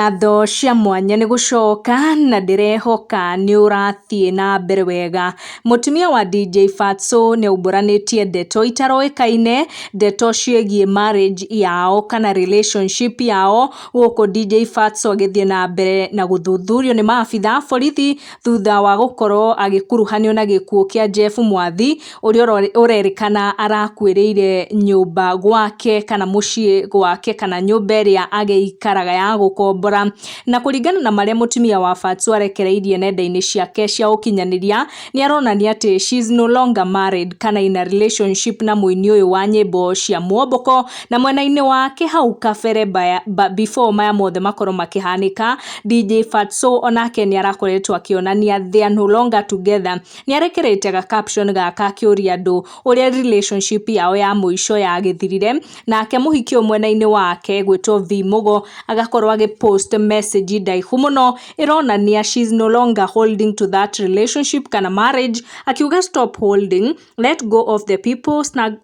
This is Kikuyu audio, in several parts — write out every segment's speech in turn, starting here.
Ngatho cia mwanya nĩ gũcoka na ndĩrehoka nĩ ũrathiĩ na mbere wega. Mũtumia wa DJ Fatxo nĩ aumbũranĩtie ndeto itaroĩkaine, ndeto ciĩgiĩ marriage yao kana relationship yao, gũkũ DJ Fatxo agĩthiĩ na mbere na gũthuthurio nĩ maabitha a borithi thutha wa gũkorwo agĩkuruhanio na gĩkuũ kĩa Jeff Mwathi, ũrĩa ũrerĩkana arakuĩrĩire nyũmba gwake kana mũciĩ gwake kana nyũmba ĩrĩa agĩikaraga ya gũkombora. Na kũringana na marĩa mũtumia wa Fatxo arekereirie nenda-inĩ ciake cia ũkinyanĩria, nĩ aronania atĩ she is no longer married kana in a relationship na mũini ũyũ wa nyĩmbo cia mwomboko. Na mwena-inĩ wake hau kabere before maya mothe makorwo makĩhanĩka, DJ Fatxo onake nĩ arakoretwo akĩonania they are no longer together. Nĩ arekereirie ga caption gaka akĩũria andũ ũrĩa relationship yao ya mũico yagĩthirire. Nake mũhiki ũyũ mwena-inĩ wake gwĩtwo V Mugo agakorwo agĩ post message ndaihu mũno ĩronania she is no longer holding to that relationship kana marriage, akiuga, "Stop holding, let go of the people,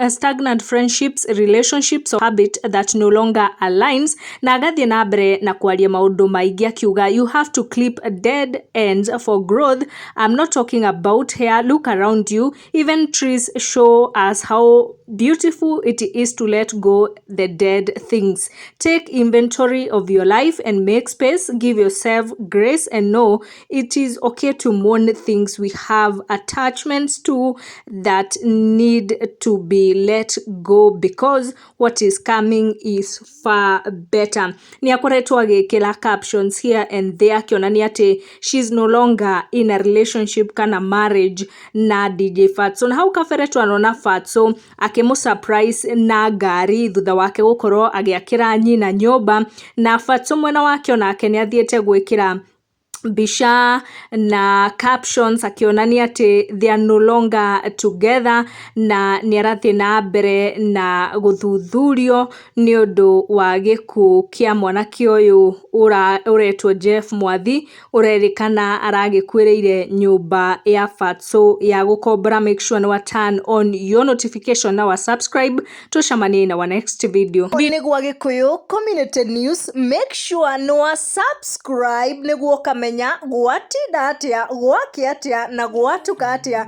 stagnant friendships, relationships or habit that no longer aligns." Na agathiĩ na mbere na kwaria maũndũ maingĩ akiuga, "You have to clip dead ends for growth. I'm not talking about hair. Look around you. Even trees show us how beautiful it is to let go the dead things. Take inventory of your life and make space. Give yourself grace and know it is okay to mourn things we have attachments to that need to be let go, because what is coming is far better." Nĩ akoretwo agĩkĩra captions here and there akĩonania atĩ she's no longer in a relationship kana marriage na DJ Fatxo. Na hau kabere twanona Fatxo akĩmũ surprise na ngari thutha wake gũkorwo agĩakĩra nyina nyũmba. Na Fatxo mwena wake onake nĩ athiĩte gwĩkĩra mbica na captions akĩonania atĩ they are no longer together, na nĩ arathiĩ na mbere na gũthuthurio nĩ ũndũ wa gĩkuũ kĩa mwanake ũyũ ũretwo Jeff Mwathi, ũrerĩkana aragĩkuĩrĩire nyũmba ya Fatxo ya gũkombora. Make sure nĩ wa turn on your notification na wa subscribe. Tũcemanie in our next video. Nĩ gwa Gĩkũyũ Community News. Make sure nĩ wa subscribe nĩguo ũkamenya gwatinda atĩa, gwakĩa atĩa na gwatuka atĩa.